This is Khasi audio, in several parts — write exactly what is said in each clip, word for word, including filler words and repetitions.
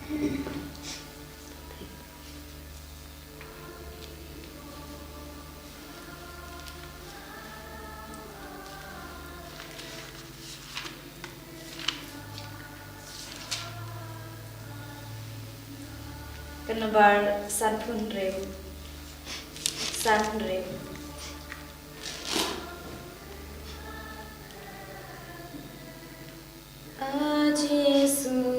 Ka nombar sanphew hynriew. Sanphew hynriew. A Jisu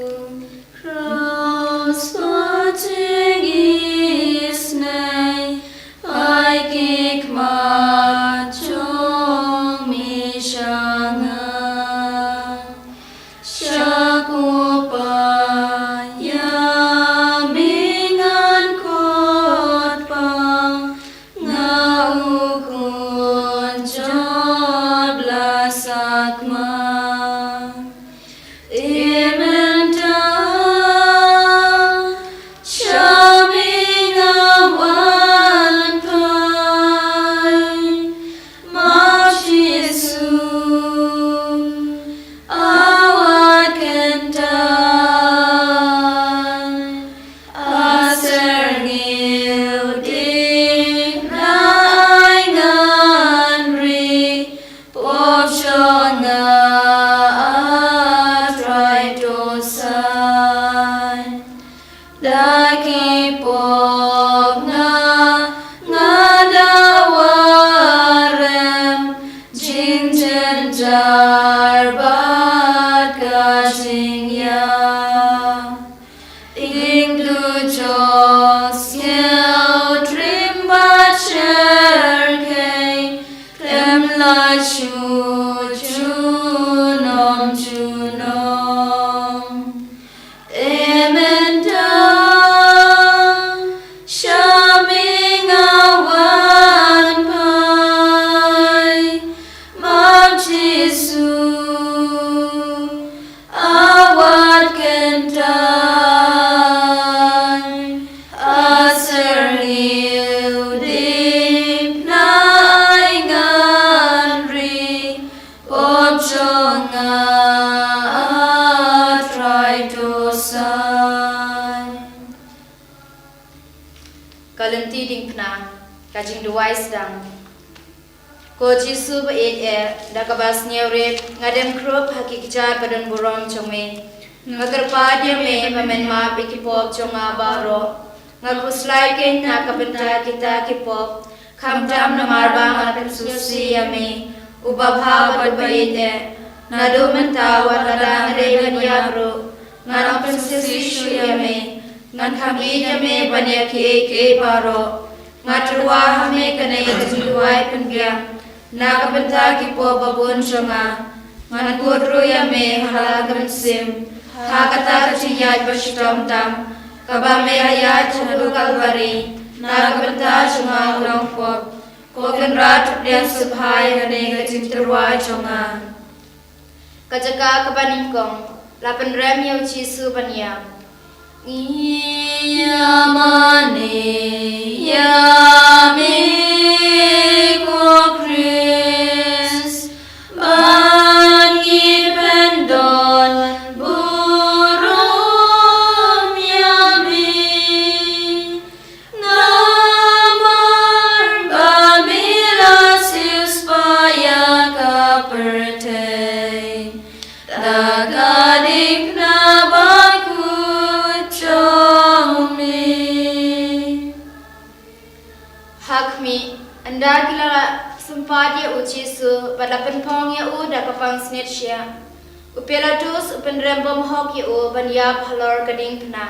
Khrist, wat jingisynei, ai ki khmat jong me sha nga. Sha ko paid ïa me ngan khot ba nga u khun jot la sakma. Te mynta sha me nga wan phai, ma Jisu, a wat kyntait, a syrngiew dei na ai ngan ri, pop jong nga a Trai to saiñ. Da ki pop nga, nga da warem, jingjynjar bad ka jingïap. Ïing duh jong sngewtriem bad syrkhei, khlem lait shuh junom junom. Te mynta sha me nga wan phai, ma Jisu, a wat kyntait, a syrngiew dei na ai ngan ri, pop jong nga a Trai to saiñ. Ka lynti diengphna, ka jingduwai sdang. Ko Jisu ba ïeit eh, da kaba sngewrit nga dem khrup ha ki kjat ba don burom jong me. Nga kyrpad ïa me ba men map ïa ki pop jong nga baroh. Nga khuslai keiñ na ka bynta kita ki pop, khamtam namar ba nga la pynsngewsih ïa me, uba bha bad uba ïeit eh. Naduh mynta wat lada nga dei ban ïap ruh, ngan ym pynsngewsih shuh ïa me. Ngan kham ïeit ïa me ban ïa kiei kiei baroh. Nga tyrwa ha me kane ka jingduwai pynbiang na ka bynta ki pop ba bun jong nga. Ngan kut ruh ïa me ha la ka mynsiem ha kata ka jingïaid ba shitom tam, kaba me la ïaid ha u Kalbari na ka bynta jong nga u nongpop. Ko Kynrad, to pdiang sngewbha ïa kane ka jingtyrwa jong nga. Ka jaka kaba nyngkong, la pynrem ïa u Jisu ban ïap. Ngi ïa mane ïa me ko Khrist, ban ngi pyndon burom ïa me. Namar ba me la siewspah ïa ka pyrthei da ka diengphna bakhuid jong me. Ha khmih, ynda ki la sympat ïa u Jisu bad la pynphong ïa u da ka pansngiat shiah, u Pilatus u pynrem bymhok ïa u ban ïap halor ka diengphna.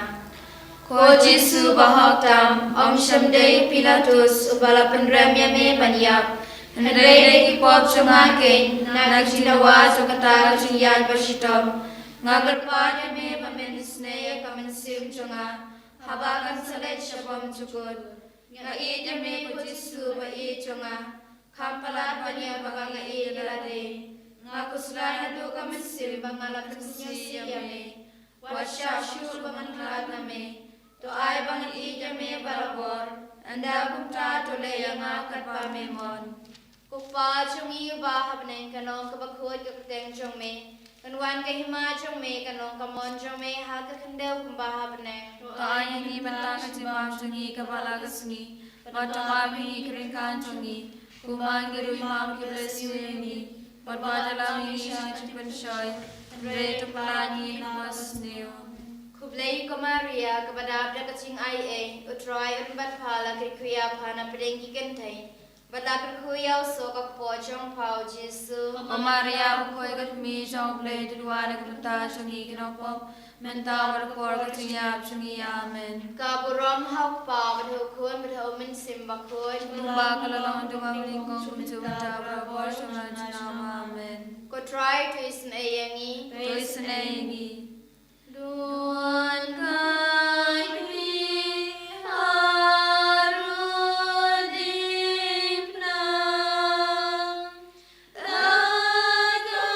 Ko Jisu bahok tam, ym shym dei u Pilatus uba la pynrem ïa me ban ïap, hynrei dei ki pop jong nga keiñ na ka jingdawa jong kata ka jingïaid ba shitom. Nga kyrpad ïa me ba men isynei ïa ka mynsiem jong nga haba kan sa leit sha bymjukut. Nga ïeit ïa me ko Jisu ba ïeit jong nga, kham palat ban ïa ba nga ïeit ïa lade. Nga khuslai naduh ka mynsiem ba nga la pynsngewsih ïa me. Wat shah shuh ba ngan khlad na me. To ai ba ngan ïeit ïa me barabor, ynda kumta to leh ïa nga katba me mon. Ko Kpa jong ngi uba ha bneng, ka long kaba khuid ka kyrteng jong me. Kan wan ka hima jong me, kan long ka mon jong me ha ka khyndew kumba ha bneng. To ai ïa ngi mynta ka jingbam jong ngi kaba la ka sngi, bad to map ïa ngi ki ryngkang jong ngi, kumba ngi ruh ngi map ïa kiba la sniew ïa ngi, bad wat ïalam ïa ngi sha ka jingpynshoi, hynrei to pyllait ïa ngi na kaba sniew. Khublei ko Maria, kaba dap da ka jingaiei, U Trai un bad pha, la kyrkhu ïa pha na pdeng ki kynthei, bad la kyrkhu ïa u soh ka kpoh jong pha U Jisu. Ko Maria bakhuid, ka kmie jong U Blei, to duwai na ka bynta jong ngi ki nongpop, mynta bad ha ka por ka jingïap jong ngi. Amen. Ka burom ha U Kpa bad ha U Khun bad ha U Mynsiem Bakhuid. Kumba ka la long, kumba ha kaba nyngkong, kumjuh, mynta bad ha ka por jong ka la junom. Amen. Ko Trai to isynei ïa ngi. To isynei ïa ngi. Don ka kmie haduh diengphna, da ka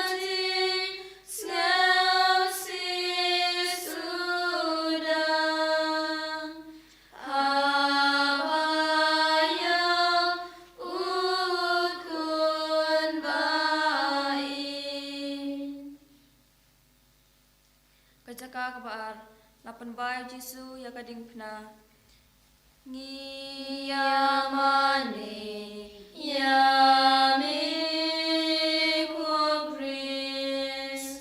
jingsngewsih suda, haba ïa U Khun ba ïeit. Ka jaka kaba ar, la pynbha ïa U Jisu ïa ka diengphna. Ngi ïa mane ïa me ko Khrist,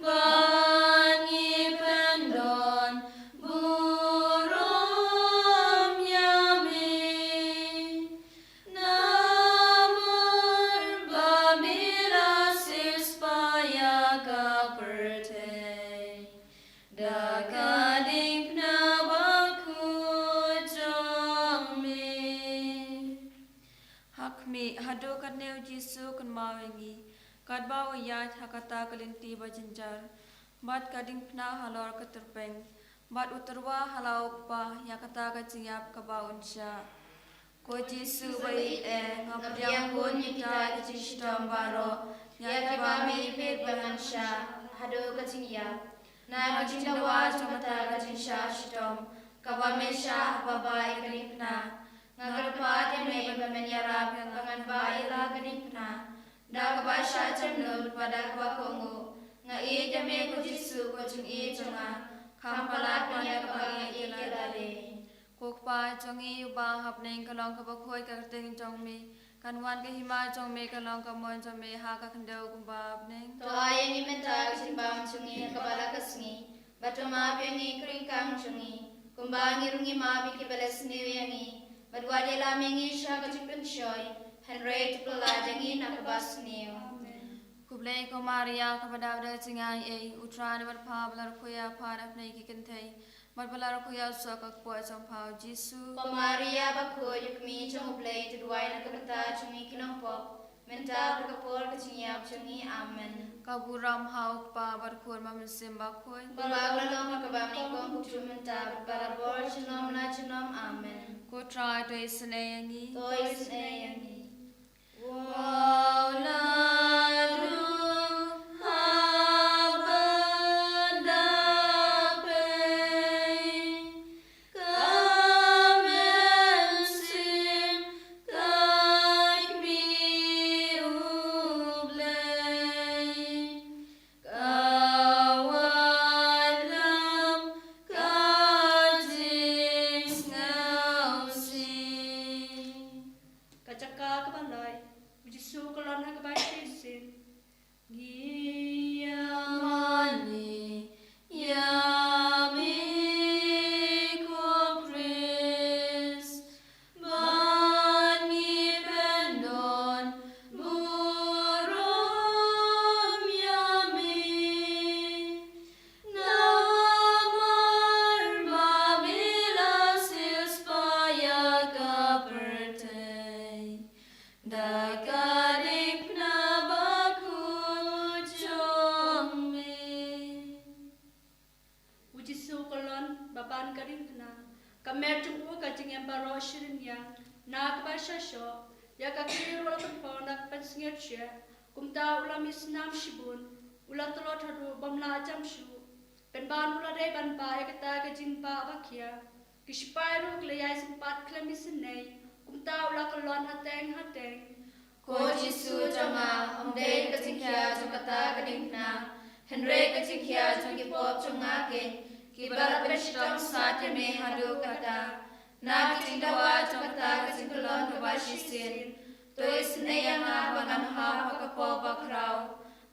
bad ngi pyndon burom ïa me. Namar ba me la siewspah ïa ka pyrthei da ka diengphna bakhuid jong me. Ha khmih, haduh katne U Jisu u kynmaw ïa ngi, katba u ïaid ha kata ka lynti ba jynjar, bad ka diengphna halor ka tyrpeng, bad u tyrwa ha la U Kpa ïa kata ka jingïap kaba un shah. Ko Jisu ba ïeit eh, nga pdiang bun ïa kita ki jingshitom baroh, ïa kiba me peit ba ngan shah haduh ka jingïap. Na ka jingdawa jong kata ka jingshah shitom kaba me shah ha kaba bah ïa ka diengphna, nga kyrpad ïa me ba men ïarap ïa nga ba ngan bah ïa la ka diengphna, da kaba shah jemnud bad da kaba kohnguh. Nga ïeit ïa me ko Jisu ko jingïeit jong nga, kham palat ban ïa kaba nga ïeit ïa lade. Ko Kpa jong ngi uba ha bneng, ka long kaba khuid ka kyrteng jong me, kan wan ka hima jong me, kan long ka mon jong me ha ka khyndew kumba ha bneng. To ai ïa ngi mynta ka jingbam jong ngi ha kaba la ka sngi, bad to map ïa ngi ki ryngkang jong ngi, kumba ngi ruh ngi map ïa kiba la sniew ïa ngi, bad wat ïalam ïa ngi sha ka jingpynshoi, hynrei to pyllait ïa ngi na kaba sniew. Amen. Khublei ko Maria, kaba dap da ka jingaiei, U Trai u don bad pha, ba la kyrkhu ïa pha na pdeng ki kynthei, bad ba la kyrkhu ïa u soh ka kpoh jong pha U Jisu. Ko Maria bakhuid, U Kmie jong U Blei, to duwai na ka bynta jong ngi ki nongpop, mynta bad ha ka por ka jingïap jong ngi. Amen. Ka burom ha U Kpa bad U Khun bad U Mynsiem Bakhuid. Kumba ka la long ha kaba nyngkong, kumjuh, mynta bad barabor, junom la junom. Amen. Ko Trai to isynei ïa ngi. To isynei ïa ngi. Wow, la dum haba da pei ka mynsiem ka kmie U Blei, ka wallam ka jingsngewsih. Ka jaka kaba lai, U Jisu u kyllon ha kaba shisien. Ngi ïa mane ïa me ko Khrist, bad ngi pyndon burom ïa me. Namar ba me la siewspah ïa ka pyrthei da ka diengphna bakhuid jong me. U Jisu u kyllon ba ban ka diengphna, ka met jong u ka jingim baroh shi rynïeng. Na kaba shisha, ïa ka khlieh ruh la pynphong da ka pynsngewsih. Kumta u la mih snam shibun, u la tlot haduh bym lah jem shuh. Pynban u la dei ban bah ïa kata ka jingbah ba khia. Ki sipai ruh ki la ïai sympat khlem isynei, kumta u la kyllon hateng hateng. Ko Jisu jong nga, ym dei da ka jingkhia jong kata ka diengphna, hynrei ka jingkhia jong ki pop jong nga keiñ, kiba la pynshitom sat ïa me haduh katta. Na ka jingdawa jong kata ka jingkyllon kaba shisien, to isynei ïa nga ba ngan hap ha ka pop bakhraw.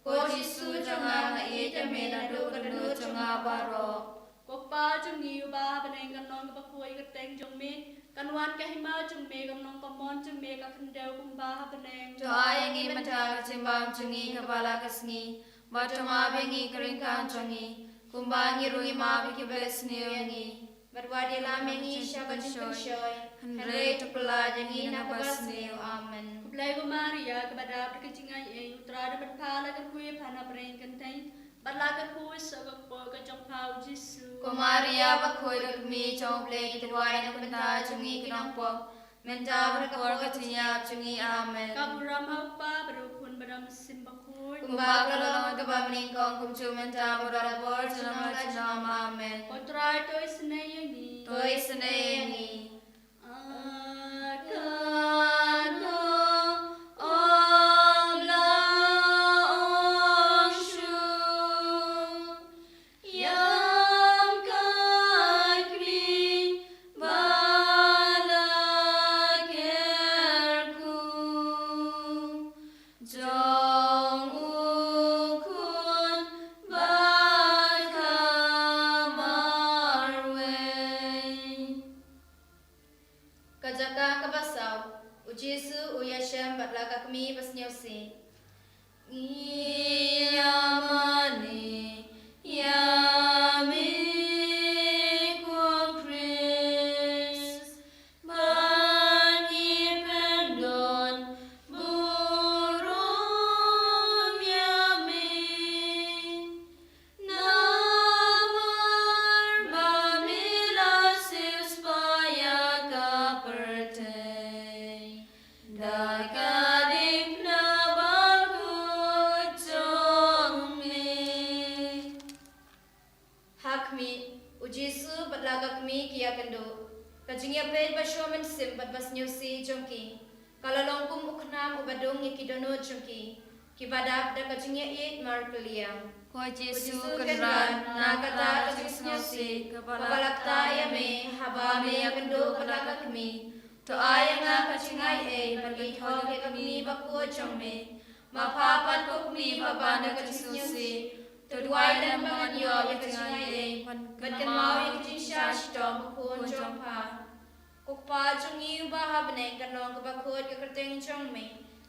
Ko Jisu jong nga, nga ïeit ïa me naduh ka dohnud jong nga baroh. Ko Kpa jong ngi uba ha bneng, kan long kaba khuid ïa ka kyrteng jong me, kan wan ka hima jong me, kan long ka mon jong me ha ka khyndew kumba ha bneng. To ai ïa ngi mynta ka jingbam jong ngi kaba la ka sngi, bad to map ïa ngi ka ryngkat jong ngi, kumba ngi ruh ngi map ïa kiba leh sniew ïa ngi. Bad wat ïalam ïa ngi sha ka jingpynshoi, hynrei to pyllait ïa ngi na kaba sniew. Amen. Khublei ko Maria, kaba dap da ka jingaiei, U Trai u don bad pha, la kyrkhu ïa pha na pdeng ki kynthei, bad la kyrkhu ïa ka soh ka kpoh ka jong pha U Jisu. Ko Maria bakhuid, ka kmie jong U Blei, to duwai na ka bynta jong ngi ki nongpop, mynta bad ha ka por ka jingïap jong ngi. Amen. Ka burom ha U Kpa bad U Khun bad U Mynsiem Bakhuid. Kumba ka la long ha kaba nyngkong, kumjuh mynta bad ha ka por junom la junom. Amen. Ko Trai to isynei ïa ngi. To isynei ïa ngi. Ka jaka kaba saw, U Jisu u ïashem bad la ka kmie basniewsih. Ngi ïamane ïa me ko Khrist, bad ngi pyndon burom ïa me. Namar ba me la siewspah ïa ka pyrthei da ka diengphna bakhuid jong me. Ha khmih, U Jisu bad la ka kmie ki ïakynduh. Ka jingïapeit bashoh mynsiem bad basniewsih jong ki, ka la long kum u khnam uba dung ïa ki dohnud jong ki, kiba dap da ka jingïaieit markylliang. Ko Jisu Kynrad, na kata ka jingsngewsih kaba la ktah ïa me haba me ïakynduh bad la ka kmie, to ai ïa nga ka jingaiei ban kynthoh ïa ka kmie bakhuid jong me. Ma pha pat ko kmie ba ban da ka jingsngewsih, to duwai lem ba ngan ïoh ïa ka jingaiei ban kynmaw ïa ka jingshah shitom u Khun jong pha. Ko Kpa jong ngi uba ha bneng, kan long kaba khuid ka kyrteng jong me,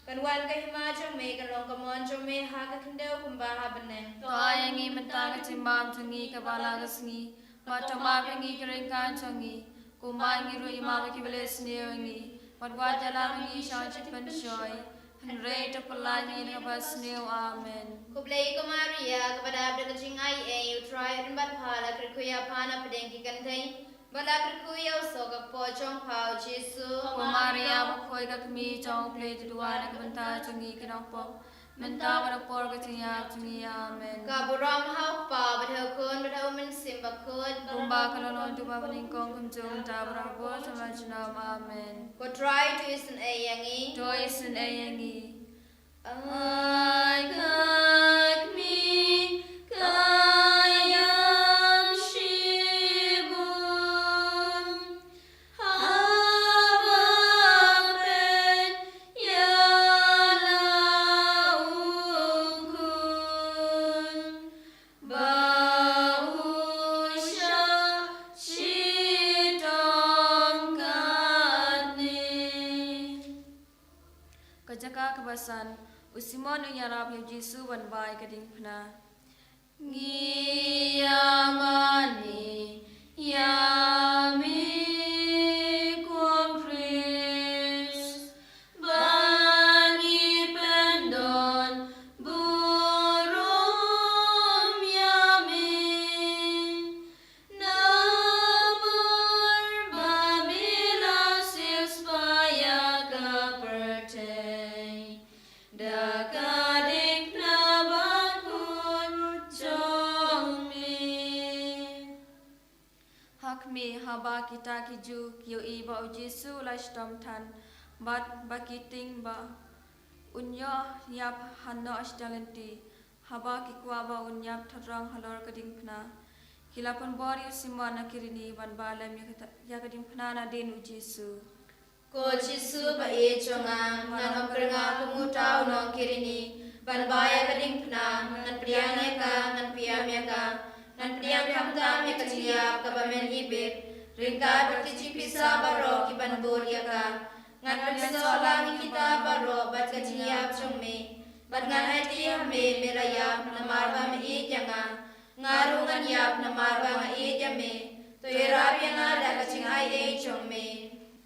kan wan ka hima jong me, kan long ka mon jong me ha ka khyndew kumba ha bneng. To ai ïa ngi mynta ka jingbam jong ngi kaba la ka sngi, bad to map ïa ngi ka ryngkat jong ngi, kumba ngi ruh ngi map ïa kiba leh sniew ïa ngi. Bad wat ïalam ïa ngi sha ka jingpynshoi, hynrei to pyllait ïa ngi na kaba sniew. Amen. Khublei ko Maria, kaba dap da ka jingaiei, U Trai u don bad pha, la kyrkhu ïa pha na pdeng ki kynthei, bad la kyrkhu ïa u soh ka kpoh jong pha U Jisu. Ko Maria bakhuid, ka kmie jong U Blei, to duwai na ka bynta jong ngi ki nongpop, mynta bad ha ka por ka jingïap jong ngi. Amen. Ka burom ha U Kpa bad ha U Khun bad ha U Mynsiem Bakhuid. Kumba ka la long haduh ba nyngkong, kumjuh mynta bad ha ka por junom la junom. Amen. Ko Trai to isynei ïa ngi. To isynei ïa ngi. Ai ka kmie ka ïam shibun, haba peit ïa la u Khun ba u shah shitom katne. Ka jaka kaba san, u Simon u ïarap ïa u Jisu ban bai ka diengphna. Ngi ïamane ïa me ko Khrist, bad ngi pyndon burom ïa me. Namar ba me la siewspah ïa ka pyrthei da ka diengphna bakhuid jong me. Ha khmih, haba kita ki Jiw ki ïohi ba u Jisu u la shitom than, bad ba ki tieng ba Un ïoh ïap hano ash talenti, haba ki kwah ba un ïap thadrang halor ka diengphna. Ki la pynbor ïa u Simon na Kireni ban ba lem ïa ka ta-, ïa ka diengphna nadien u Jisu. Ko Jisu ba ïeit jong nga, ngan ym kyrngah kum uta u nong Kireni ban ba ïa ka diengphna, ngan pdiang ïa ka, ngan pdiang ïa ka, ngan pdiang khamtam ïa ka jingïap kaba men ibit, ryngkat bad ki jingpisa baroh kiban bud ïa ka. Ngan pynbeit lang ïa kita baroh bad ka jingïap jong me, bad ngan aiti ha me, me la ïap namar ba me ïeit ïa nga. Nga ruh ngan ïap namar ba nga ïeit ïa me. To ïarap ïa nga da ka jingaiei jong me.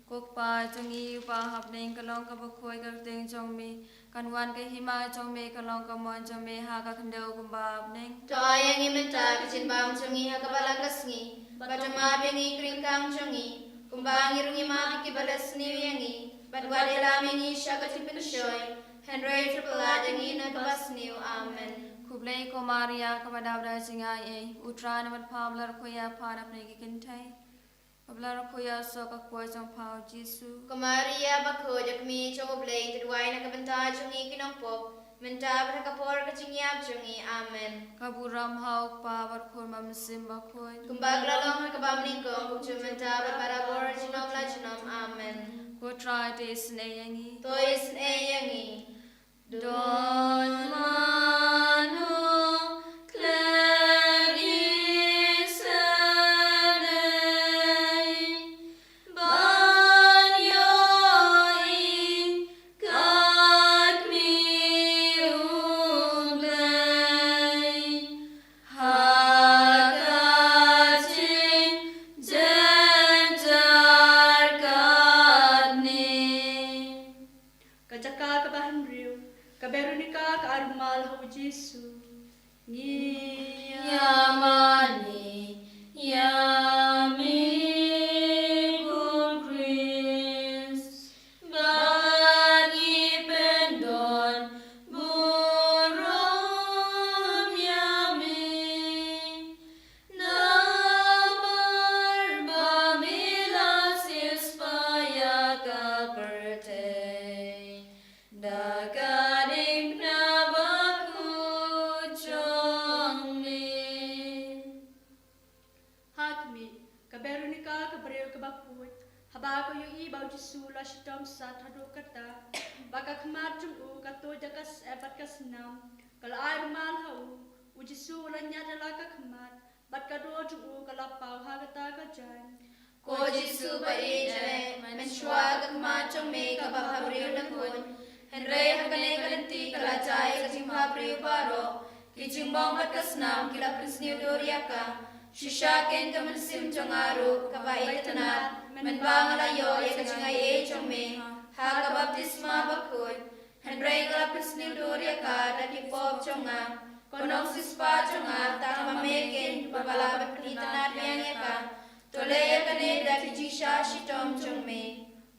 Ko Kpa jong ngi uba ha bneng, ka long kaba khuid ka kyrteng jong me. Kan wan ka hima jong me, ka long ka mon jong me ha ka khyndew kumba ha bneng. To ai ïa ngi mynta ka jingbam jong ngi ha kaba la ka sngi. Bad to map ïa ngi ki ryngkang jong ngi, kumba ngi ruh ngi map ïa kiba leh sniew ïa ngi. Bad wat ïalam ïa ngi sha ka jingpynshoi, hynrei to pyllait ïa ngi na kaba sniew. Amen. Khublei ko Maria, kaba dap da ka jingaiei, U Trai u don bad pha, ba la rakhe ïa pha na pdeng ki kynthei, bad ba la rakhe ïa u soh ka kpoh jong pha u Jisu. Ko Maria bakhuid, ka kmie jong U Blei, to duwai na ka bynta jong ngi ki nongpop, mynta bad ha ka por ka jingïap jong ngi. Amen. Ka burom ha U Kpa bad Khun bad Mynsiem Bakhuid. Kumba ka la long ha kaba nyngkong, kumjuh mynta bad barabor junom la junom. Amen. Ko Trai to isynei ïa ngi. To isynei ïa ngi. Don mano khlem isynei ban ïohi ka kmie U Blei ha ka jingjynjar katne. Ka jaka kaba hynriew, ka Veronika ka ai rumal ha u Jisu. Ngi ïa mane ïa me ko Khrist, bad ngi pyndon burom ïa me. Namar ba me la siewspah ïa ka pyrthei da ka diengphna bakhuid jong me. Ha khmih, ka Veronika ka briew kaba khuid, haba ka ïohi ba u Jisu u la shitom sat haduh katta, ba ka khmat jong u ka tuid da ka syep bad ka snam, ka la ai rumal ha u. U Jisu u la ñiad ïa la ka khmat, bad ka dur jong u ka la paw ha kata ka jaiñ. Ko Jisu ba ïeit, mynshuwa ka khmat jong me ka bam ha briew na khuid, hynrei ha kane ka lynti ka la jia ïa ka jingbha briew baroh. Ki jingmong bad ka snam ki la pynsniew dur ïa ka. Shisha kein ka mynsiem jong nga ruh kaba itynnad, mynba nga la ïoh ïa ka jingaiei jong me ha ka baptisma bakhuid. Hynrei nga la pynsniew dur ïa ka da ki pop jong nga. Ko Nongsiewspah jong nga, tang ma me kein uba la pynitynnad biang ïa ka. To leh ïa kane da ki jingshisha shitom jong me.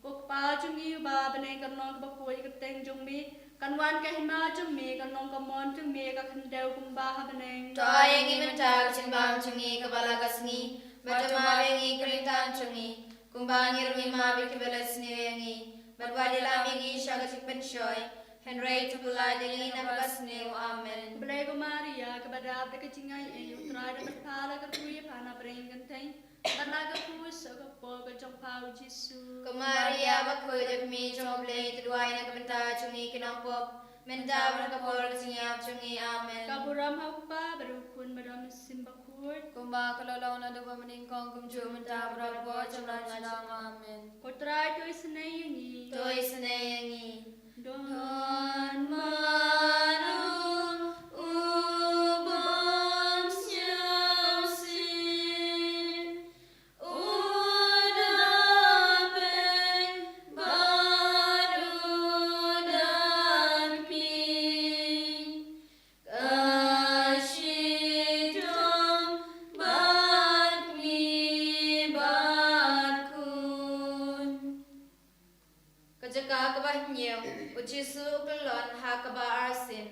Ko Kpa jong ngi uba ha bneng, kan long kaba khuid ka kyrteng jong me, kan wan ka hima jong me, kan long ka mon jong me ha ka khyndew kumba ha bneng. To ai ïa ngi mynta ka jingbam jong ngi kaba la ka sngi, bad to map ïa ngi ki ryngkang jong ngi, kumba ngi ruh ngi map ïa kiba leh sniew ïa ngi. Bad wat ïalam ïa ngi sha ka jingpynshoi, hynrei to pyllait ïa ngi na kaba sniew. Amen. Khublei ko Maria, kaba dap da ka jingaiei, U Trai u don bad pha, la ka rakhe ïa pha na pdeng ki kynthei, bad la ka kpoh, soh ka kpoh ka jong pha u Jisu. Ko Maria bakhuid, ka kmie jong U Blei, to duwai na ka bynta jong ngi ki nongpop, mynta bad ha ka por ka jingïap jong ngi. Amen. Ka burom ha U Kpa bad U Khun bad U Mynsiem Bakhuid. Kumba ka la long naduh ba mynnyngkong, kumjuh mynta bad barabor junom la junom. Amen. Ko Trai to isynei ïa ngi. To isynei ïa ngi. Don mano u bym sngewsih, u da peit bad u da kmie, ka shitom bad kmie bad khun. Ka jaka kaba hynñiew, u Jisu u kyllon ha kaba arsien.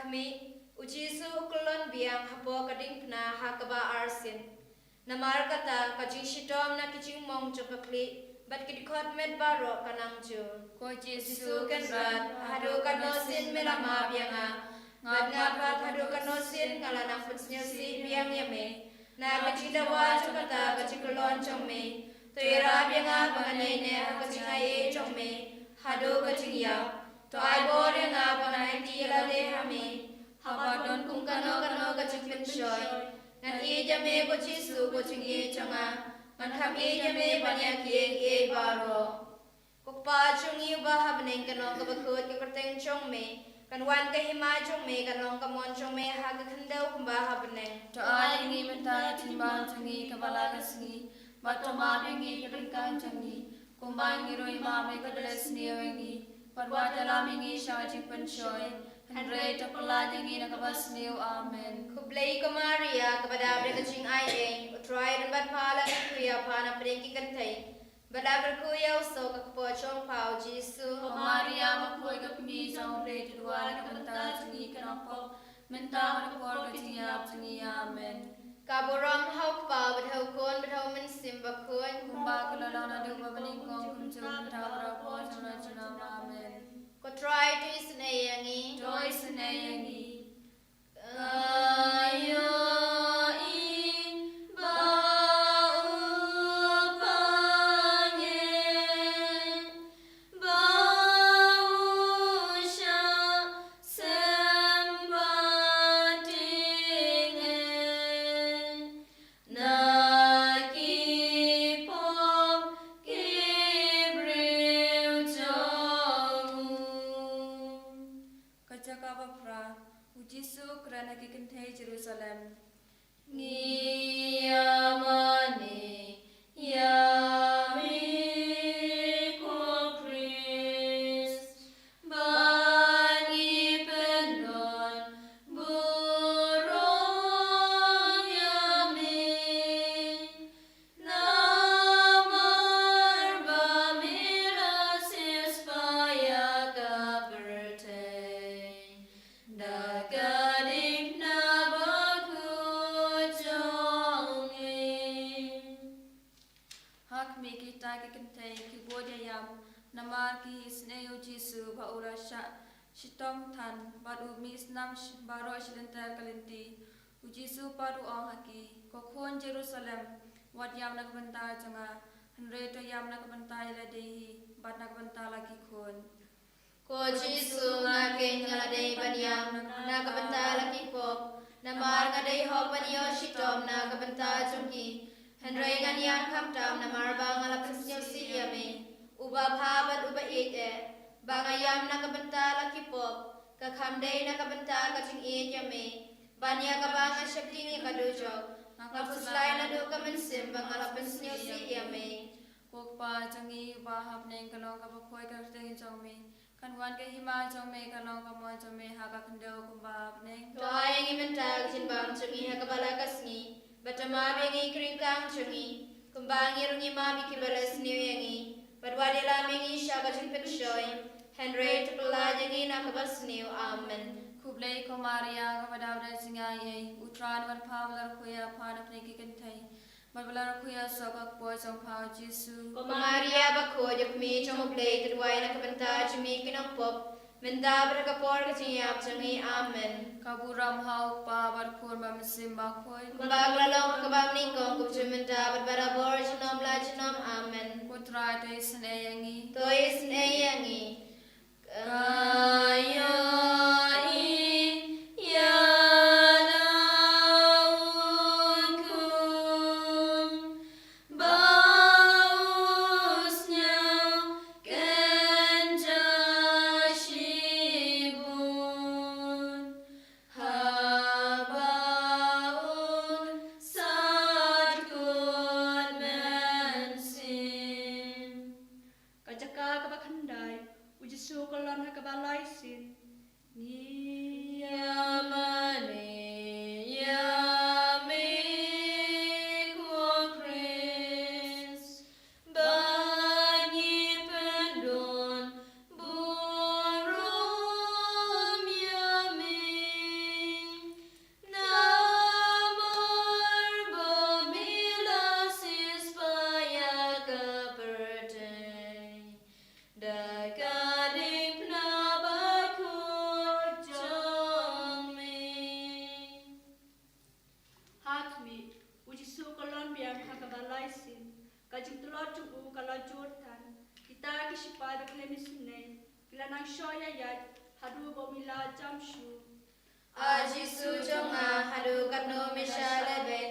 Khmih, u Jisu u kyllon biang hapoh ka diengphna ha kaba arsien. Namar kata, ka jingshitom na ki jingmong jong ka khlieh bad ki dkhot met baroh ka nang jur. Ko Jisu Kynrad, haduh katno sien me la map ïa nga, bad nga pat haduh katno sien nga la nang pynsngewsih biang ïa me. Na ka jingdawa jong kata ka jingkyllon jong me, to ïarap ïa nga ba ngan ïaineh ha ka jingaiei jong me haduh ka jingïap. To ai bor ïa nga ba ngan aiti ïa lade ha me haba don kum kano kano ka jingpynshoi. Ngan ïeit ïa me ko Jisu ko jingïeit jong nga. Ngan kham ïeit ïa me ban ïa kiei kiei baroh. Ko Kpa jong ngi uba ha bneng, kan long kaba khuid ka kyrteng jong me. Kan wan ka hima jong me, kan long ka mon jong me ha ka khyndew kumba ha bneng. To ai ïa ngi mynta ka jingbam jong ngi kaba la ka sngi. Bad to map ïa ngi ka ryngkang jong ngi, kumba ngi ruh ngi map ïa kiba la sniew ïa ngi. Bad wat ïalam ïa ngi sha ka jingpynshoi, hynrei to pyllait ïa ngi na kaba sniew. Amen. Khublei ko Maria, kaba dap da ka jingaiei, u Trai u don bad pha, la kyrkhu ïa pha na pdeng ki kynthei. Bad la kyrkhu ïa u soh ka kpoh jong pha u Jisu. Ko Maria, ma khuid ka kmie jong u Blei, to duwai ïa ka bynta jong ngi ki nongpop, mynta bad ha ka por ka jingïap jong ngi. Amen. Ka burom ha u Kpa bad ha u Khun bad ha u Mynsiem Bakhuid. Kumba ka la long naduh ba nyngkong, kumjuh, mynta bad ha ka por junom junom. Amen. Ko Trai to isynei ïa ngi. To isynei ïa ngi. Ka ïohi ba u pangeh ba u shah symbai tyngeh na ki pop ki briew jong u. Ka jaka ba phra. U Jisu u kren ha ki kynthei Jerusalem. Ngi ïa mane ïa me ko Khrist, ba ngi pyndon burom ïa me. Namar ba me la siewspah ïa ka pyrthei da ka diengphna bakhuid jong me. Ha khmih kita ki kynthei ki bud ïa ïam, namar ki isynei ïa u Jisu ba u la shah shitom than bad u mih snam sh-, baroh shi lynter ka lynti. U Jisu pat u ong ha ki, ko khun Jerusalem, wat ïam na ka bynta jong nga, hynrei to ïam na ka bynta ïa lade hi bad na ka bynta la ki khun. Ko Jisu, nga keiñ nga la dei ban ïam na ka bynta la ki pop, namar nga dei hok ban ïoh shitom na ka bynta jong ki. Hynrei ngan ïam khamtam namar ba nga la pynsngewsih ïa me, uba bha bad uba ïeit eh, ba nga ïam na ka bynta la ki pop, ka kham dei na ka bynta ka jingïeit ïa me. Ban ïa kaba nga sheptieng ïa ka dujok, nga khuslai naduh ka mynsiem ba nga la pynsngewsih ïa me. Ko Kpa jong ngi uba ha bneng, kan long kaba khuid ka kyrteng jong me. Kan wan ka hima jong me, kan long ka mon jong me ha ka khyndew kumba ha bneng. To ai ïa ngi mynta ka jingbam jong ngi ha kaba la ka sngi. Bad to map ïa ngi ki ryngkang jong ngi, kumba ngi ruh ngi map ïa kiba la sniew ïa ngi. Bad wat ïalam ïa ngi sha ka jingpynshoi, hynrei to pyllait ïa ngi na kaba sniew. Amen. Khublei ko Maria, kaba dap da ka jingaiei, u Trai u don bad pha, la kyrkhu ïa pha na pdeng ki kynthei. Bad ba la kyrkhu ïa u soh ka kpoh jong pha u Jisu. Ko Maria bakhuid, ïa khmih jong u Blei, to duwai na ka bynta jong ngi ki nongpop, mynta bad ha ka por ka jingïap jong ngi. Amen. Ka burom ha u Kpa bad u Khun bad u Mynsiem Bakhuid. Kumba ka la long ha kaba nyngkong, kumjuh mynta bad barabor junom la junom. Amen. Ko Trai to isynei ïa ngi. To isynei ïa ngi. Ka ïohi ïa la u khun ba u sniew kynja shibun, haba un sait kut mynsiem. Ka jaka kaba khyndai. U Jisu u kyllon ha kaba lai sien. ka la Jordan. Kita ki shipai ba khlem isynei ki la nang shoi ïaid haduh ba u Ïaid jam shuh. A Jisu jong nga, haduh katno me shah lehbeiñ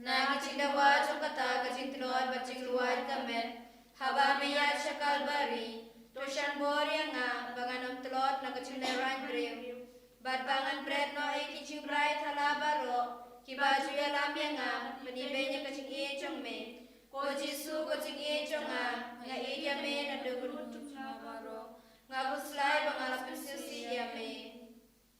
na ka jingdawa jong kata ka jingtlot bad jingduwai ka met, haba me ïaid sha Kalbari? To shan bor ïa nga ba ngan ym tlot na ka jinglehrain briew, bad ba ngan bret noh ïa ki jingpynbeit thala baroh kiba ju ïalam ïa nga ban ibeiñ ïa ka jingïeit jong me. Ko Jisu, ko jingïeit jong nga, nga ïeit ïa me naduh ka dohnud jong nga baroh. Nga khuslai ba nga la pynsngewsih ïa me.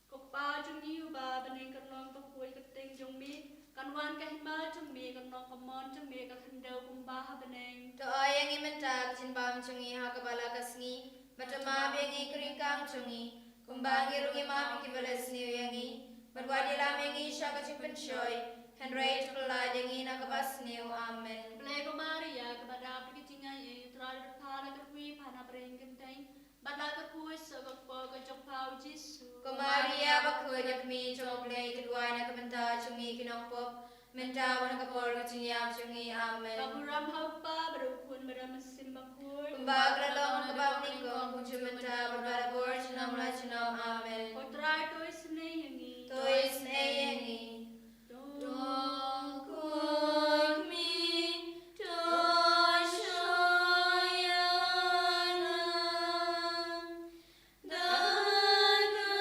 Ko Kpa jong ngi uba ha bneng, kan long bakhuid ka kyrteng jong me, kan wan ka hima jong me, kan long ka mon jong me ha ka khyndew kumba ha bneng. To ai ïa ngi mynta ka jingbam jong ngi ha kaba la ka sngi, bad to map ïa ngi ka ryngkang jong ngi, kumba ngi ruh ngi map ïa kiba leh sniew ïa ngi, bad wat ïalam ïa ngi sha ka jingpynshoi, hynrei to pyllait ïa ngi na kaba sniew. Amen. Khublei ko Maria, kaba dap da ka jingaiei, U Trai u don bad pha, la kyrkhu ïa pha na baroh ki kynthei, bad la kyrkhu ïa ka kpoh ka jong pha u Jisu. Ko Maria bakhuid, ka kmie jong U Blei, to duwai na ka bynta jong ngi ki nongpop, mynta bad ha ka por ka jingïap jong ngi. Amen. Ka burom ha U Kpa bad ha U Khun bad ha U Mynsiem Bakhuid, kumba ka la long ha kaba nyngkong, kumjuh mynta bad barabor, junom la junom. Amen. Ko Trai to isynei ïa ngi. To isynei ïa ngi. To khuid, to shoi ïa ngi da ka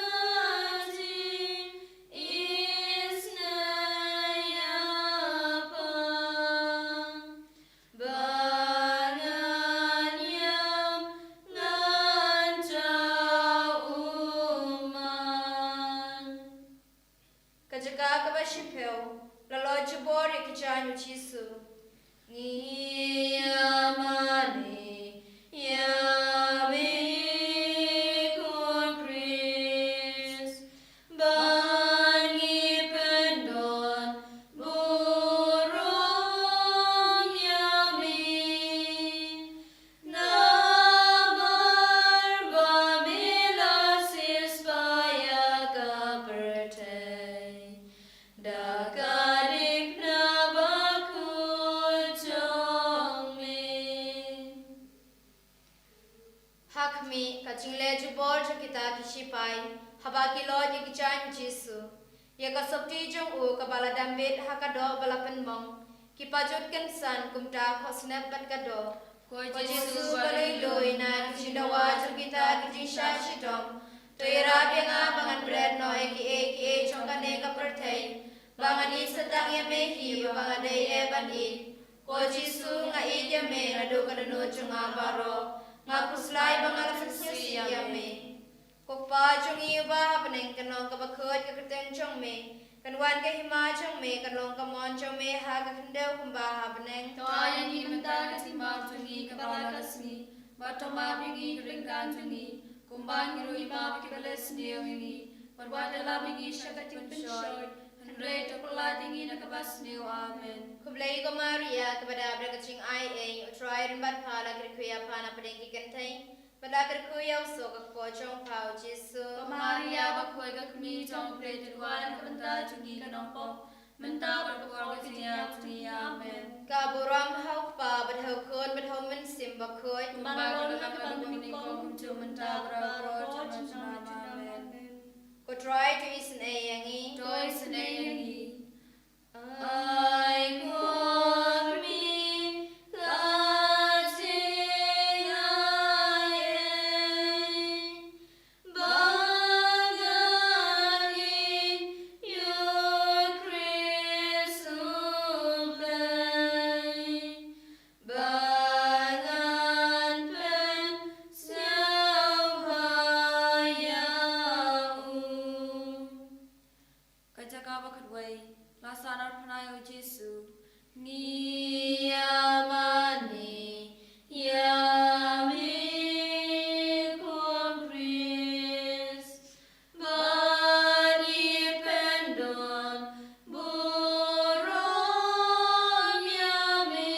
jingisynei ïa pha, ba ngan ïam ngan jaw u man. Ka jaka kaba shiphew, la leit jubor ïa ki jaiñ u Jisu. Ngi ïa mane ïa me ko Khrist, ba ngi pyndon burom ïa me. Namar ba me la siewspah ïa ka pyrthei da ka diengphna bakhuid jong me. Ha khmih, ka jingleh jubor jong kita ki shipai haba ki leit ïa ki jaiñ u Jisu. Ïa ka sopti jong u kaba la dambit ha ka doh ba la pynmong, ki pajut kynsan kumta khohsnep bad ka doh. Ko Jisu, balei la ïoh na ki jingdawa jong kita ki jingshah shitom? To ïarap ïa nga ba ngan bret noh ïa kiei kiei jong kane ka pyrthei, ba ngan ïeit satang ïa me hi, ba nga dei eh ban ïeit. Ko Jisu, nga ïeit ïa me naduh ka dohnud jong nga baroh. Nga khuslai ba nga la pynsngewsih ïa me. Ko Kpa jong ngi uba ha bneng, kan long kaba khuid ka kyrteng jong me, kan wan ka hima jong me, kan long ka mon jong me ha ka khyndew kumba ha bneng. To ai ïa ngi mynta ka jingbam jong ngi kaba la ka sngi, bad to map ïa ngi ka ryngkang jong ngi, kumba ngi ruh ngi map ïa kiba leh sniew ïa ngi, bad wat ïalam ïa ngi sha ka jingpynshoi, hynrei to pyllait ïa ngi na kaba sniew. Amen. Khublei ko Maria, kaba dap da ka jingaiei, U Trai u don bad pha, la kyrkhu ïa pha na pdeng ki kynthei, bad la kyrkhu ïa u soh ka kpoh jong pha u Jisu. Ko Maria bakhuid, ka kmie jong U Blei, to duwai na ka bynta jong ngi ki nongpop, mynta bad ha ka por ka jingïap jong ngi. Amen. Ka burom ha U Kpa bad ha U Khun bad ha U Mynsiem Bakhuid, kumba ka la long ha kaba nyngkong, kumjuh mynta bad barabor, junom la junom. Amen. Ko Trai to isynei ïa ngi. To isynei ïa ngi. Ai khor mi ka jingaiei, ba ngan ïeit ïa u Khrist U Blei, ba ngan pynsngewbha ïa u. Ka jaka ba khatwei, la sahnarphna ïa u Jisu. Ngi ïa mane ïa me ko Khrist, ba ngi pyndon burom ïa me.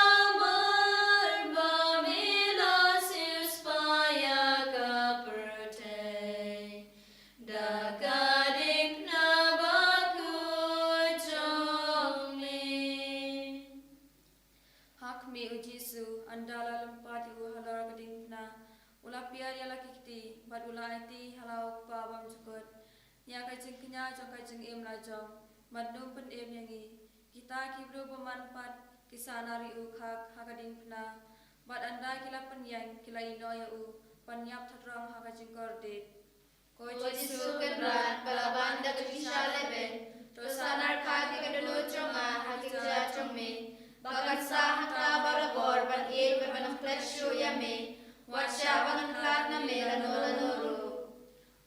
Namar ba me la siewspah ïa ka pyrthei da ka diengphna bakhuid jong me. jukut, ïa ka jingkñia jong ka jingim la jong, bad um pynim ïa ngi, kita ki briew ba man pat, ki sahnari u khak ha ka diengphna, bad ynda ki la pynïeng, ki la ïehnoh ïa u, ban ïap thatrong ha ka jingkordit. Ko Jisu Kynrad, ba la ban da ka jingsha lehbeiñ, to sahnar khak ïa ka dohnud jong nga ha ki kjat jong me, ba kan sah hangta barabor ban ïeit bad ban klet shuh ïa me, wat shah ba ngan khlad na me lano lano ruh.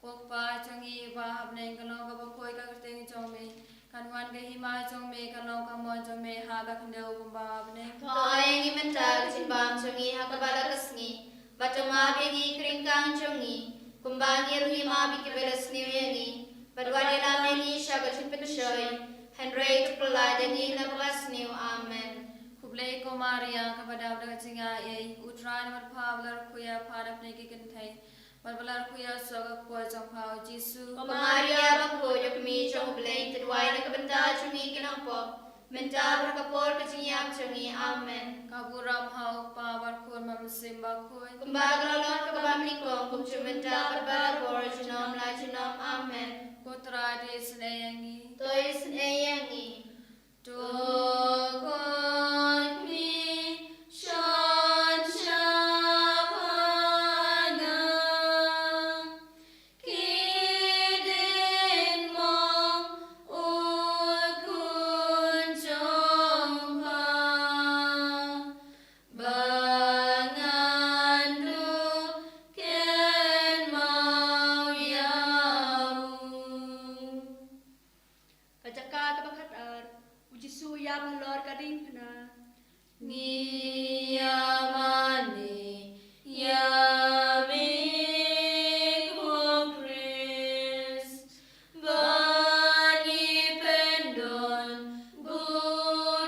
Ko Kpa jong ngi ba ha bneng, kan long kaba khuid ka kyrteng jong me, kan wan ka hima jong me, kan long ka mon jong me ha ka khyndew kumba ha bneng. To ai ïa ngi mynta ka jingbam jong ngi ha kaba la ka sngi, bad to map ïa ngi ki ryngkang jong ngi, kumba ngi ruh ngi map ïa kiba la sniew ïa ngi, bad wat ïalam ïa ngi sha ka jingpynshoi, hynrei to pyllait ïa ngi na kaba sniew. Amen. Khublei ko Maria, kaba dap da ka jingaiei, U Trai u don bad pha, ba la kyrkhu ïa pha na pdeng ki kynthei, bad ba la kyrkhu ïa u soh ka kpoh jong pha, U Jisu. Ko Maria bakhuid, ïa ka kmie jong U Blei, to duwai na ka bynta jong ngi ki nongpop, mynta bad ha ka por ka jingïap jong ngi. Amen. Ka burom ha U Kpa, bad Khun, bad Mynsiem Bakhuid, kumba ka la long ha kaba mynnyngkong, kumjuh mynta bad barabor, junom la junom. Amen. Ko Trai, to isynei ïa ngi. To isynei ïa ngi. To koit mih shon sha pha nga, ki dieng mong u Khun jong pha, ba ngan duh kynmaw ïa u. Ka jaka kaba khatar, U Jisu u ïap halor ka diengphna. Ngi ïa mane ïa me ko Khrist, ba ngi pyndon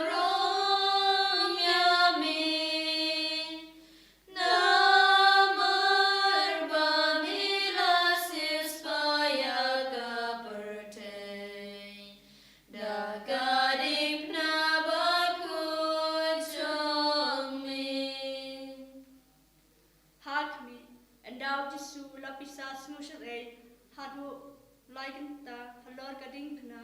burom ïa me. Namar ba me la siewspah ïa ka pyrthei da ka diengphna bakhuid jong me. Ha khmih, ynda U Jisu u la pisa sngewsarei haduh lai kynta halor ka diengphna,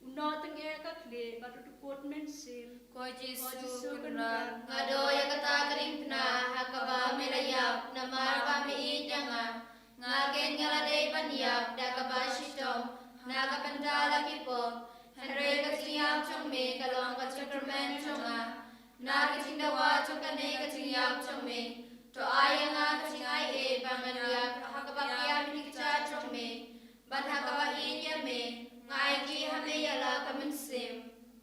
u noh tyngeh ka khlieh bad u dkut mynsiem. Ko Jisu Kynrad, nga duh ïa kata ka diengphna ha kaba me la ïap, namar ba me ïeit ïa nga. Nga keiñ nga la dei ban ïap da kaba shitom na ka bynta la ki pop, hynrei ka jingïap jong me ka long ka jingkyrmen jong nga. Na ka jingdawa jong kane ka jingïap jong me, to ai ïa nga ka jingaiei ba ngan ïap ha kaba kiar bad ki kjat jong me, bad ha kaba ïeit ïa me, nga aiti ha me ïa la ka mynsiem.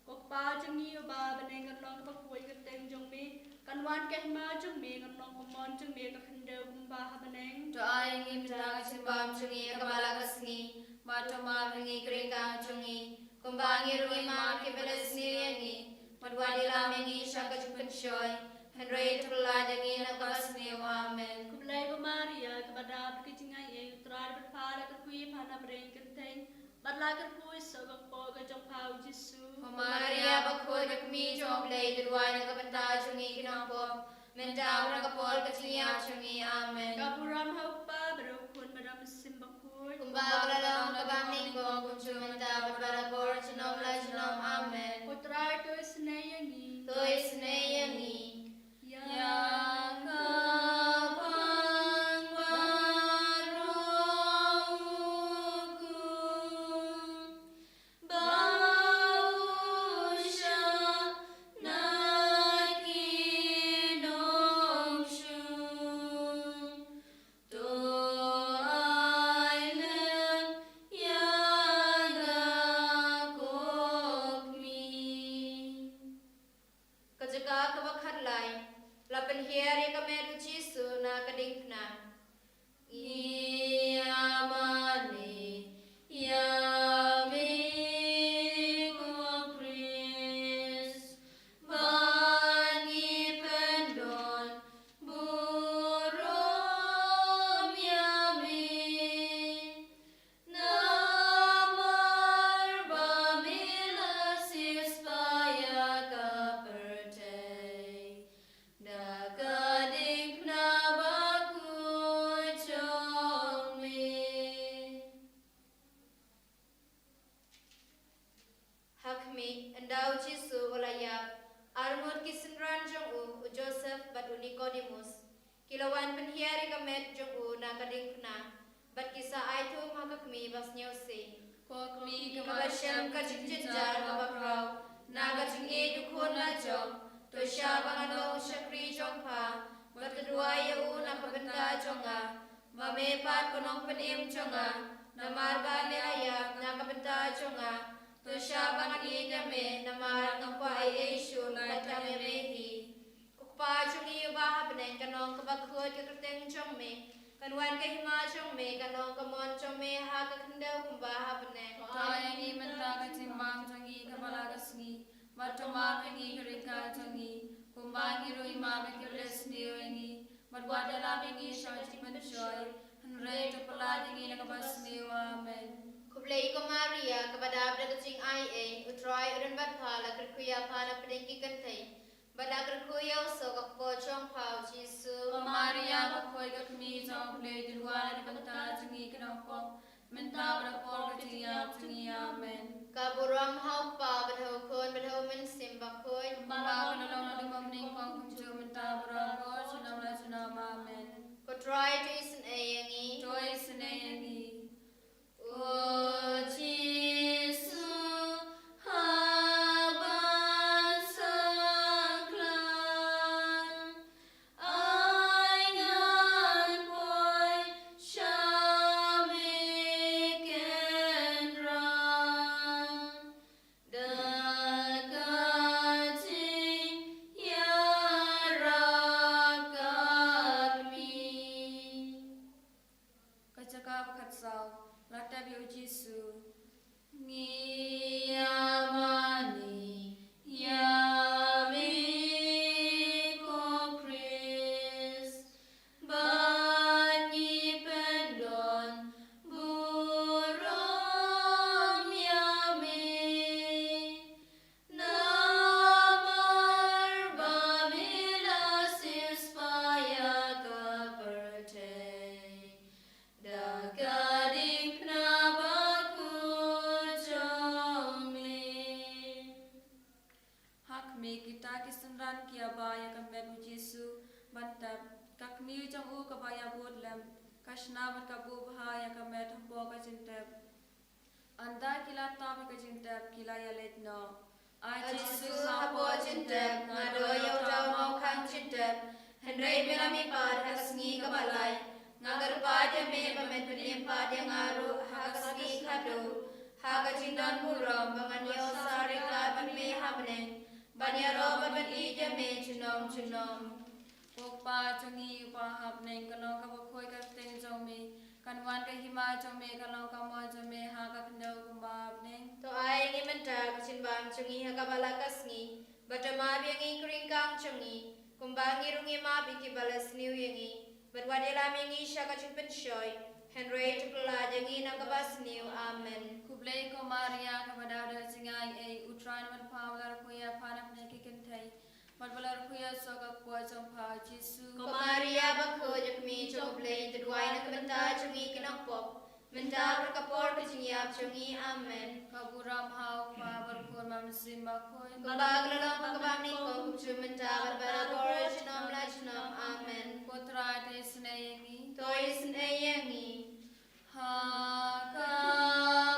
Ko Kpa jong ngi uba ha bneng, kan long kaba khuid ka kyrteng jong me, kan wan ka hima jong me, kan long ka mon jong me ha ka khyndew kumba ha bneng. To ai ïa ngi mynta ka jingbam jong ngi ha kaba la ka sngi, bad to map ïa ngi ki ryngkang jong ngi, kumba ngi ruh ngi map ïa kiba la sniew ïa ngi, bad wat ïalam ïa ngi sha ka jingpynshoi, hynrei to pyllait ïa ngi na kaba sniew. Amen. Khublei ko Maria, kaba dap da ka jingaiei, U Trai u don bad pha, la kyrkhu ïa pha na pdeng ki kynthei, bad la kyrkhu ïa u soh ka kpoh ka jong pha, U Jisu. Ko Maria bakhuid, ïa ka kmie jong U Blei, to duwai na ka bynta jong ngi ki nongpop, mynta bad ha ka por ka jingïap jong ngi. Amen. Ka burom ha U Kpa, bad ha U Khun, bad ha U Mynsiem Bakhuid, kumba ka la long ha kaba nyngkong, kumjuh mynta bad barabor, junom la junom. Amen. Ko Trai, to isynei ïa ngi. To isynei ïa ngi. Ïa ka bang baroh u kum, ba u shah na ki nongshun. To ka diengphna, bad ki sa ai thum ha ka kmie ba sngewsih. Ko kmie kaba shem ka jingjynjar kaba khraw na ka jingïeit u khun la jong, to shah ba ngan long u shakri jong pha, bad to duwai ïa u na ka bynta jong nga. Ma me pat ko Nongpynim jong nga, namar ba me la ïap na ka bynta jong nga, to shah ba ngan ïeit ïa me, namar ngam kwah ei ei shuh lait tang ïa me hi. Ko Kpa jong ngi uba ha bneng, kan long kaba khuid ka kyrteng jong me. Kan wan ka hima jong me, kan long ka mon jong me ha ka khyndew kumba ha bneng. To ai ïa ngi mynta ka jingbam jong ngi kaba la ka sngi, bad to map ïa ngi ka ryngkat jong ngi, kumba ngi ruh ngi map ïa kiba leh sniew ïa ngi, bad wat ïalam ïa ngi sha ka jingpynshoi, hynrei to pyllait ïa ngi na kaba sniew. Amen. Khublei ko Maria, kaba dap da ka jingaiei, u Trai u don bad pha, la kyrkhu ïa pha na pdeng ki kynthei, bad la kyrkhu ïa u soh ka kpoh jong pha u Jisu. Ko Maria bakhuid, ka kmie jong u Blei, to duwai na ka bynta jong ngi ki nongpop, mynta bad ha ka por ka jingïap jong ngi. Amen. Ka burom ha u Kpa bad ha u Khun bad ha u Mynsiem Bakhuid. Kumba la ka la long naduh mynnyngkong, kumjuh mynta bad ha ka por junom la junom. Amen. Ko Trai to isynei ïa ngi. To isynei ïa ngi. O Jisu, haba sah khlaiñ, ai ngan poi sha me kynrad, da ka jingïarap ka kmie. Ka jaka ba khatsaw, la tep ïa u Jisu. Ngi ïa mane ïa me ko Khrist, bad ngi pyndon burom ïa me. Namar ba me la siewspah ïa ka pyrthei da ka diengphna bakhuid jong me. Ha khmih, kita ki synran ki ïa bah ïa ka met u Jisu ban tep. Ka kmie jong u kaba ïa bud lem, ka shna bad ka buh bha ïa ka met hapoh ka jingtep. Ynda ki la tap ïa ka jingtep, ki la ïa leit noh. A Jisu, hapoh jingtep, nga dei ïa uta u mawkhang jingtep. Hynrei me la mih pat ha ka sngi kaba lai. Nga kyrpad ïa me ba men pynim pat ïa nga ruh ha ka sngi khatduh, ha ka jingdon burom ba ngan ïoh sah ryngkat bad me ha bneng, ban ïaroh bad ban ïeit ïa me junom junom. Ko Kpa jong ngi uba ha bneng, kan long kaba khuid ka kyrteng jong me, kan wan ka hima jong me, kan long ka mon jong me ha ka khyndew kumba ha bneng. To ai ïa ngi mynta ka jingbam jong ngi ha kaba la ka sngi, bad to map ïa ngi ka ryngkat jong ngi, kumba ngi ruh ngi map ïa kiba leh sniew ïa ngi, bad wat ïalam ïa ngi sha ka jingpynshoi, hynrei to pyllait ïa ngi na kaba sniew. Amen. Khublei ko Maria, kaba dap da ka jingaiei, u Trai u don bad pha, ba la kyrkhu ïa pha na pdeng ki kynthei, bad ba la kyrkhu ïa u soh ka kpoh jong pha u Jisu. Ko Maria bakhuid, ka kmie jong u Blei, to duwai na ka bynta jong ngi ki nongpop, mynta bad ha ka por ka jingïap jong ngi. Amen. Ka burom ha u Kpa bad u Khun bad u Mynsiem Bakhuid. Kumba ka la long ha kaba nyngkong, kumjuh mynta bad ha ka por junom la junom. Amen. Ko Trai to isynei ïa ngi. To isynei ïa ngi. Ha ka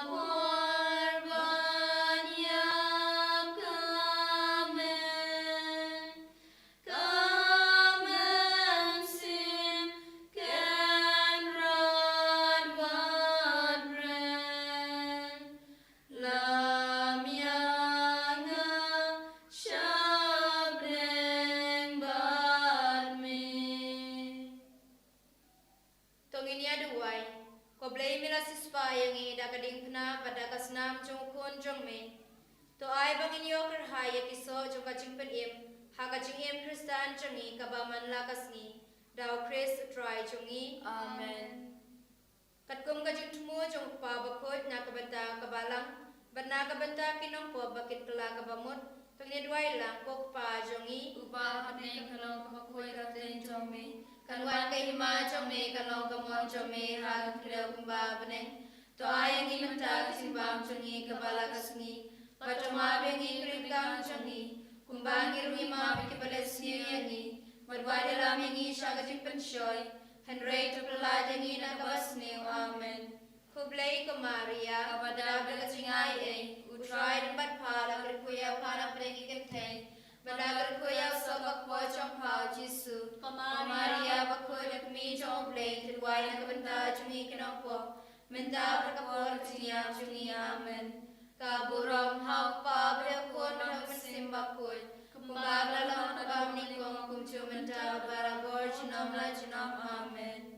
por ban ïap ka met, ka mynsiem kynrad bad kren, lam ïa nga sha bneng bad me. To ngin ïa duwai. Ko Blei, me la siewspah ïa ngi da ka diengphna bad da ka snam jong u Khun jong me, to ai ba ngin ïoh kyrhai ïa ki soh jong ka jingpynim ha ka jingim Khristan jong ngi kaba man la ka sngi, da u Khrist u Trai jong ngi. Amen. Katkum ka jingthmu jong u Kpa bakhuid na ka bynta ka balang bad na ka bynta ki nongpop ba kin kylla ka bamut, to ngin ïa duwai lang. Ko Kpa jong ngi uba ha bneng, kan long kaba khuid ka kyrteng jong me, kan wan ka hima jong me, kan long ka mon jong me ha ka khyndew kumba ha bneng. To ai ïa ngi mynta ka jingbam jong ngi kaba la ka sngi, bad to map ïa ngi ka ryngkat jong ngi, kumba ngi ruh ngi map ïa kiba leh sniew ïa ngi, bad wat ïalam ïa ngi sha ka jingpynshoi, Hynrei to pyllait ïa ngi na ka basniew. Amen. Khublei ko Maria, kaba dap da ka jingaiei, U Trai u don bad pha, la kyrkhu ïa pha napdeng ki kynthei, bad la kyrkhu ïa u soh bakhuid jong pha U Jisu. Ko Maria bakhuid, ka kmie jong U Blei, to duwai na ka bynta jong ngi ki nongpop, mynta bad ha ka por ka jingïap jong ngi. Amen. Ka burom ha U Kpa bad ha U Khun bad ha U Mynsiem Bakhuid, kumba ka la long ha kaba nyngkong, kumjuh mynta bad barabor, junom la junom. Amen.